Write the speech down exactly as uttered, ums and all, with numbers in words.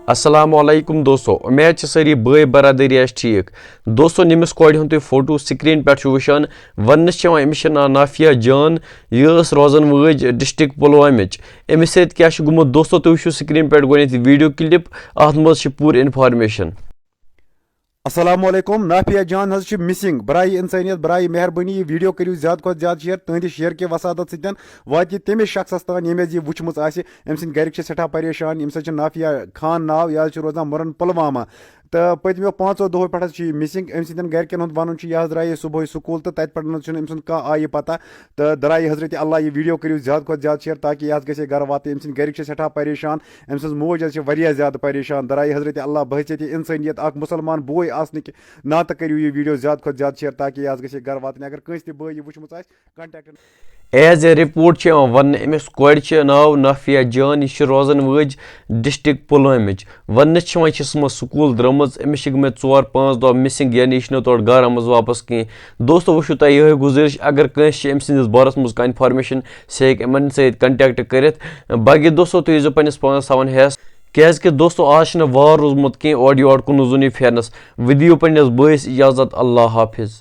السلام علیکم دوستو، امید چھِ سٲری بٲے برادری آسہِ ٹھیٖک۔ دوستو، ییٚمِس کورِ ہُنٛد تُہۍ فوٹو سکرین پٮ۪ٹھ چھِو وٕچھان، وننہٕ چھِ یِوان أمِس چھِ ناو نافیہ جان۔ یہِ ٲس روزان وٲج ڈسٹرکٹ پلوامِچ۔ أمِس سۭتۍ کیٛاہ چھُ گوٚمُت دوستو، تُہۍ وٕچھِو سکرین پٮ۪ٹھ گۄڈٕنیتھ ویڈیو کلپ، اتھ منٛز چھِ پوٗرٕ انفارمیشن۔ السلام علیکم، نافیہ جان حظ چھِ مسنگ۔ برایہِ انسٲنیت، برایہِ مہربٲنی، یہِ ویڈیو کٔرِو زیادٕ کھۄتہٕ زیادٕ شیئر۔ تُہنٛدِ شیئر کہِ وسادت سۭتۍ واتہِ یہِ تٔمِس شخصس تام، ییٚمۍ حظ یہِ وٕچھمٕژ آسہِ۔ أمۍ سٕنٛدۍ گرِکۍ چھِ سٮ۪ٹھاہ پریشان، أمِس حظ چھِ نافیہ خان ناو، یہِ حظ چھِ روزان مُرن پلوامہ۔ تہٕ پٔتمیو پانٛژو دۄہو پٮ۪ٹھ حظ چھِ یہِ مسنگ۔ أمۍ سٕنٛدٮ۪ن گرِکٮ۪ن ہُنٛد وَنُن چھُ، یہِ حظ درٛایے صُبحٲے سکوٗل تہٕ تَتہِ پٮ۪ٹھ نہٕ حظ چھُنہٕ أمۍ سُنٛد کانٛہہ آیہِ پتہ۔ تہٕ درٛایہِ حضرت اللہ، یہِ ویڈیو کٔرِو زیادٕ کھۄتہٕ زیادٕ شیئر تاکہِ یہِ حظ گژھِ ہے گرٕ واتٕنۍ۔ أمۍ سٕنٛدۍ گرِکۍ چھِ سٮ۪ٹھاہ پریشان، أمۍ سٕنٛز موج حظ چھِ واریاہ زیادٕ پریشان۔ درٛایہِ حضرت اللہ بحیثیت انسٲنیت اکھ مُسلمان بوے آسنہٕ کہِ ناطہٕ کٔرِو یہِ ویڈیو زیادٕ کھۄتہٕ زیادٕ شیئر تاکہِ یہِ حظ گژھِ ہے گرٕ واتٕنۍ۔ اگر کٲنٛسہِ تہِ بٲے یہِ وٕچھمٕژ آسہِ، contact۔ As a report چھِ یِوان وننہٕ، أمِس کورِ چھِ ناو نافیہ جان، یہِ چھِ روزان وٲج ڈسٹرکٹ پلوامِچ۔ وننہٕ چھِ یِوان، یہِ چھِ سُہ منٛز سکوٗل درٛٲمٕژ، أمِس چھِ گٔمٕتۍ ژور پانٛژھ دۄہ مسنگ، یعنی یہِ چھِنہٕ تورٕ گرٕ آمٕژ واپس کینٛہہ۔ دوستو، وۄنۍ چھُو تۄہہِ یِہوٚے گُزٲرِش، اگر کٲنٛسہِ چھِ أمۍ سٕنٛدِس بارس منٛز کانٛہہ انفارمیشن، سُہ ہیٚکہِ یِمن سۭتۍ contact کٔرِتھ۔ باقٕے دوستو، تُہۍ ٲسۍزیو پننِس پانس تھاوان ہیٚس، کیازِ کہِ دوستو، آز چھُنہٕ وار روٗدمُت کینٛہہ اورٕ یورٕ کُن زوٚن یہِ پھیرنس۔ وۄنۍ دِیِو پننِس بٲیِس اجازت، اللہ حافظ۔